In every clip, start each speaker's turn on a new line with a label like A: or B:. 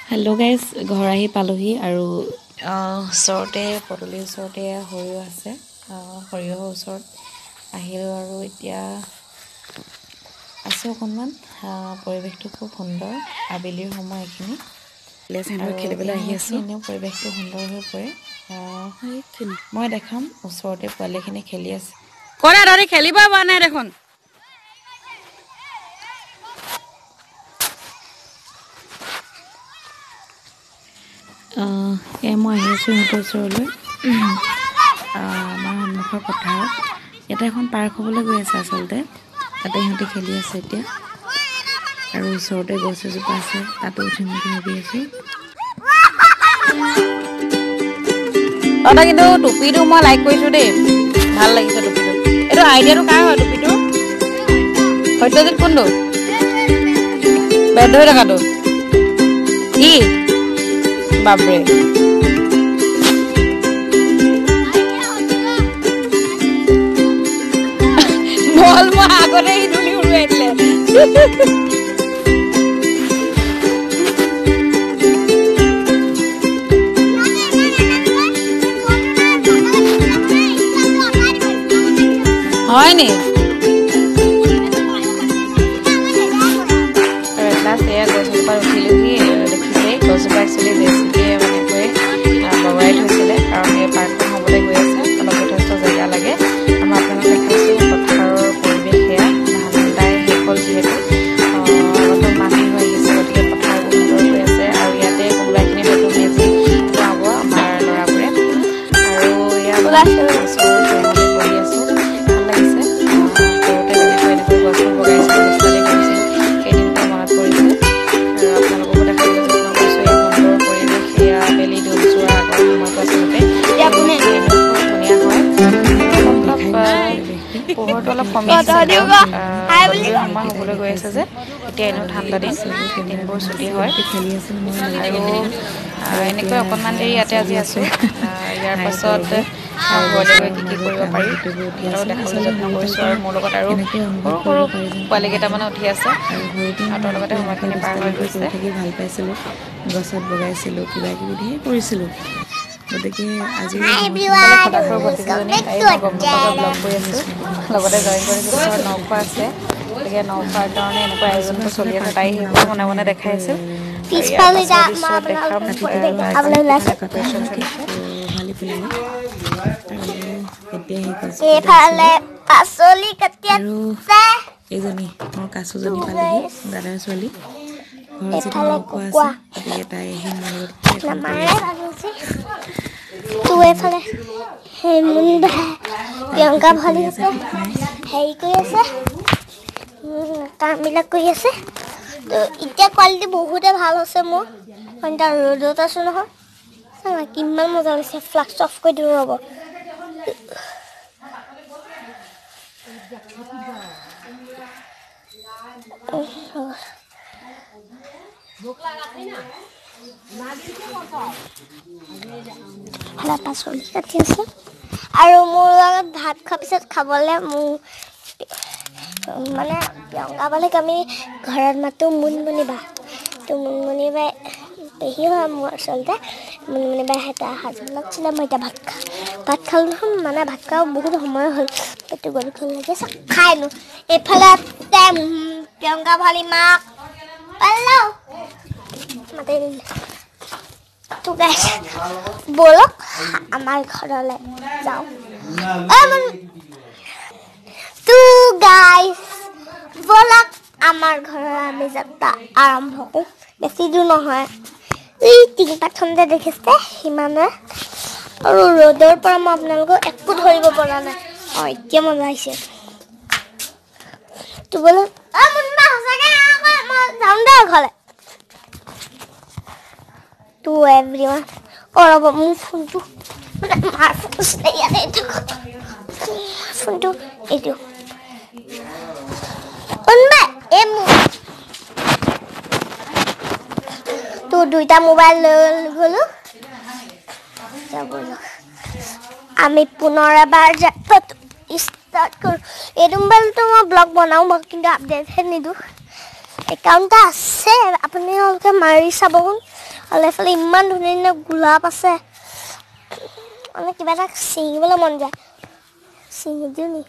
A: Hello' guys, ঘৰ আহি পালোহি আৰু ওচৰতে পদূলিৰ ওচৰতে সৰিয়হ আছে। সৰিয়হৰ ওচৰত আহিলোঁ আৰু এতিয়া আছোঁ অকণমান। পৰিৱেশটো খুব সুন্দৰ, আবেলিৰ সময় এইখিনি
B: খেলিবলৈ আহি আছোঁ।
A: এনেও পৰিৱেশটো সুন্দৰ হৈ পৰে। মই দেখাম ওচৰতে পোৱালিখিনি খেলি আছে।
B: কৰা ধৰি খেলিব পৰা নাই দেখোন।
A: এই মই আহি আছোঁ ইহঁতৰ ওচৰলৈ। আমাৰ সন্মুখৰ পথাৰত ইয়াতে এখন পাৰ্ক হ'বলৈ গৈ আছে আচলতে, তাতে ইহঁতে খেলি আছে এতিয়া। আৰু ওচৰতে গছ এজোপা আছে, তাতো উঠিম বুলি ভাবি আছোঁ।
B: তহঁতৰ কিন্তু টুপিটো মই লাইক কৰিছোঁ দেই, ভাল লাগিছে টুপিটো। এইটো আইডিয়াটো কাৰ হয় টুপিটো? সত্যজিত কোনটো বেদ ধৰি থকাটো? ই বাপৰে, বল মই আগতে সি ধূলি উৰুৱাই দিলে। হয় নি?
A: লাষ্ট এয়া গছ এজোপাত উঠিলোহি। দেখিছেই গছজোপা একচুৱেলি জে চি বিয়ে মানে কৈ বগাই থৈছিলে, কাৰণ এই পাৰ্কখন হ'বলৈ গৈ আছে, অলপ যথেষ্ট জেগা লাগে। আৰু মই আপোনালোক দেখাইছোঁ পথাৰৰ পৰিৱেশ। সেয়া ধান দাই শেষ হ'ল যিহেতু, আগন্তুক মাঘ বিহু আহিছে, গতিকে পথাৰবোৰ সুন্দৰ হৈ আছে। আৰু ইয়াতে কোনোবাখিনি হয়তো মেজি খুৱাব আমাৰ ল'ৰাবোৰে। আৰু এয়া ওচৰৰ বহি আছোঁ, ভাল লাগিছে। সৰুতে যেনেকৈ এনেকৈ গছবোৰ বগাইছিলোঁ, দুষ্টালি কৰিছিলোঁ, সেই দিনবোৰ মনত পৰিছে। আৰু আপোনালোককো দেখাবলৈ যত্ন কৰিছোঁ এই সুন্দৰ পৰিৱেশ। সেয়া আবেলি ডুব যোৱাৰ আগৰ সময়টো আচলতে এনেও খুব ধুনীয়া হয়। অলপ অলপ পোহৰটো অলপ কমি আহিছে, গধূলি সময় হ'বলৈ গৈ আছে যে। এতিয়া এনেও ঠাণ্ডা দিন, দিনবোৰ চুটি হয়। আৰু এনেকৈ অকণমান দেৰি ইয়াতে আজি আছোঁ। ইয়াৰ পাছত ঘৰলৈ গৈ কি কি কৰিব পাৰি দেখাবলৈ যত্ন কৰিছোঁ। আৰু মোৰ লগত আৰু সৰু সৰু পোৱালি কেইটামানো উঠি আছে, সিহঁতৰ লগতে সময়খিনি পাৰ হৈ গৈছে।
B: থাকি ভাল পাইছিলোঁ, গছত বগাইছিলোঁ, কিবা কিবি ধেৰ কৰিছিলোঁ। গতিকে আজি
A: খদাখৰ ভতিজনী, তাই মই গম নোপোৱাকৈ ব্লগ কৰি আছোঁ, লগতে জইন কৰিছোঁ। ওচৰত নখোৱা আছে, গতিকে নখোৱাৰ কাৰণে এনেকুৱা আয়োজনবোৰ চলি আছে, তাই সেইবোৰ মনে মনে দেখাই আছিল। দেখাম
B: এইজনী মোৰ কাছুজনী পালেহি, দাদাৰ ছোৱালী। ঘৰত যিটো নখোৱা আছে, গতিকে তাই আহি মোৰ লগত
C: প্ৰিয়ংকা ভলিহঁতে হেৰি কৰি আছে, কামবিলাক কৰি আছে। তো এতিয়া কোৱালিটি বহুতে ভাল হৈছে মোৰ, কাৰণ এতিয়া ৰ'দত আছোঁ নহয়। কিমান মজা লাগিছে। ফ্লাক্স অফ কৰি দিওঁ ৰ'ব। পাচলি কাটি আছে। আৰু মোৰ লগত ভাত খোৱাৰ পিছত খাবলৈ মোৰ মানে প্ৰিয়ংকা বালিক আমি ঘৰত মাতোঁ মুনমুনি বা। তো মুনমুনি বাই পেহী হয় মোৰ আচলতে। মুনমুনি বাই সিহঁতে সাজু লাগছিলে। মই এতিয়া ভাত খালোঁ নহয়, মানে ভাত খোৱা বহুত সময় হ'ল। পেটটো গ'ল গ'ল লাগিছে, খাই নো। এইফালে প্ৰিয়ংকা ভালি মাক পালো মাতি দিলে। তো গাইছ ব'লক আমাৰ ঘৰলৈ যাওঁ। তো গাইছ ব'লক আমাৰ ঘৰৰ আমি যাত্ৰা আৰম্ভ কৰোঁ। বেছি দূৰ নহয়, এই টিংপাতখন যে দেখিছে সিমানে। আৰু ৰ'দৰ পৰা মই আপোনালোকক একো ধৰিব পৰা নাই। অঁ এতিয়া মজা আহিছে। তো ব'লক সঁচাকৈ মই যাম দে ঘৰলৈ। তো এভৰিৱান, অঁ ৰ'ব, মোৰ ফোনটো মানে মাৰ ফোনটো ইয়াতে থাকক, ফোনটো এইটো কোনোবাই এই মোৰ তো দুইটা মোবাইল লৈ গ'লোঁ। আমি পুনৰ এবাৰ যাত্ৰাটো ষ্টাৰ্ট কৰোঁ। এইটো মোবাইলটো মই ব্লগ বনাওঁ বাৰু, কিন্তু আপডেটহে নিদিওঁ। একাউণ্ট এটা আছে, আপোনালোকে মাৰি চাবচোন। আৰু এইফালে ইমান ধুনীয়া ধুনীয়া গোলাপ আছে, মানে কিবা এটা ছিঙিবলৈ মন যায়, ছিঙি দিওঁ নি?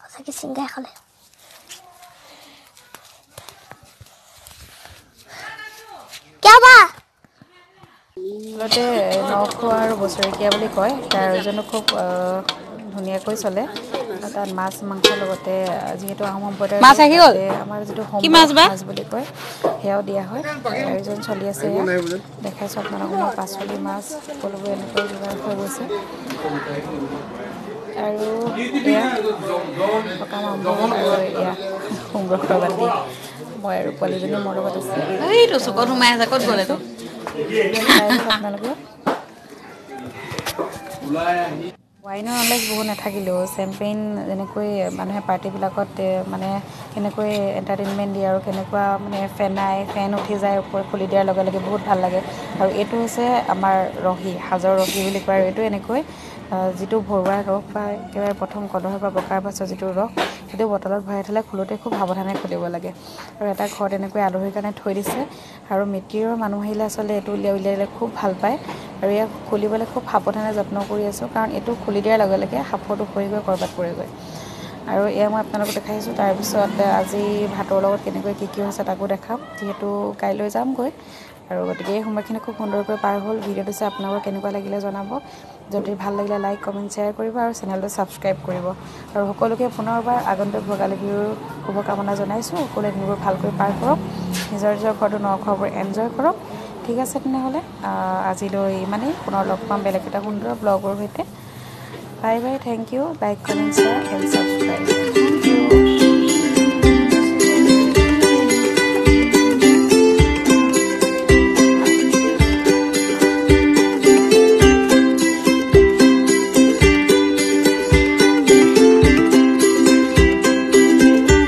C: সঁচাকৈ ছিঙাই খালে।
A: আচলতে নখোৱা আৰু বছৰেকীয়া বুলি কয়, তাৰ আয়োজনো খুব ধুনীয়াকৈ চলে। তাত মাছ মাংসৰ লগতে যিহেতু আহোম সম্প্ৰদায়ৰ আমাৰ যিটো মাছ বুলি কয় সেয়াও দিয়া হয়। আয়োজন চলি আছে, দেখাইছোঁ আপোনালোকক মই। পাচলি মাছ সকলোবোৰ এনেকৈ যোগাৰ হৈ গৈছে। আৰু এয়া সকাম আৰম্ভ হ'ল। আৰু এয়া সংগ্ৰহ বাতি, মই আৰু পোৱালীজনী মোৰ লগত আছে।
B: এইটো চুকত সোমাই আছে, ক'ত গ'ল এইটো?
A: আপোনালোকে ৱাইনৰ নলেজ বহুত নাথাকিলেও চেম্পেইন যেনেকৈ মানুহে পাৰ্টিবিলাকত মানে কেনেকৈ এণ্টাৰটেইনমেণ্ট দিয়ে আৰু কেনেকুৱা মানে ফেনাই ফেন উঠি যায় ওপৰত খুলি দিয়াৰ লগে লগে বহুত ভাল লাগে। আৰু এইটো হৈছে আমাৰ ৰহি, সাজৰ ৰহি বুলি কয়। আৰু এইটো এনেকৈ যিটো ভৰোৱা ৰস বা একেবাৰে প্ৰথম কলহৰ পৰা পকাৰ পাছত যিটো ৰস, সেইটো বটলত ভৰাই থ'লে খোলোতে খুব সাৱধানে খুলিব লাগে। আৰু এটা ঘৰত এনেকৈ আলহীৰ কাৰণে থৈ দিছে। আৰু মিতিৰৰ মানুহ আহিলে আচলতে এইটো উলিয়াই উলিয়াই দিলে খুব ভাল পায়। আৰু ইয়াক খুলিবলৈ খুব সাৱধানে যত্ন কৰি আছোঁ, কাৰণ এইটো খুলি দিয়াৰ লগে লগে সাঁফৰটো পৰি গৈ ক'ৰবাত পৰেগৈ। আৰু এয়া মই আপোনালোকক দেখাইছোঁ। তাৰপিছত আজি ভাতৰ লগত কেনেকৈ কি কি হৈছে তাকো দেখাম, যিহেতু কাইলৈ যামগৈ। আৰু গতিকে এই সময়খিনি খুব সুন্দৰকৈ পাৰ হ'ল। ভিডিঅ'টো চাই আপোনালোকৰ কেনেকুৱা লাগিলে জনাব। যদি ভাল লাগিলে লাইক, কমেণ্ট, শ্বেয়াৰ কৰিব আৰু চেনেলটো ছাবস্ক্ৰাইব কৰিব। আৰু সকলোকে পুনৰবাৰ আগন্তুক ভোগালী বিহুৰ শুভকামনা জনাইছোঁ। সকলোৱে দিনবোৰ ভালকৈ পাৰ কৰক, নিজৰ নিজৰ ঘৰটো নখোৱাবোৰ এনজয় কৰক। ঠিক আছে তেনেহ'লে আজিলৈ ইমানেই। পুনৰ লগ পাম বেলেগ এটা সুন্দৰ ব্লগৰ সৈতে। Bye bye, thank you. Like, comment, share and subscribe. Thank you.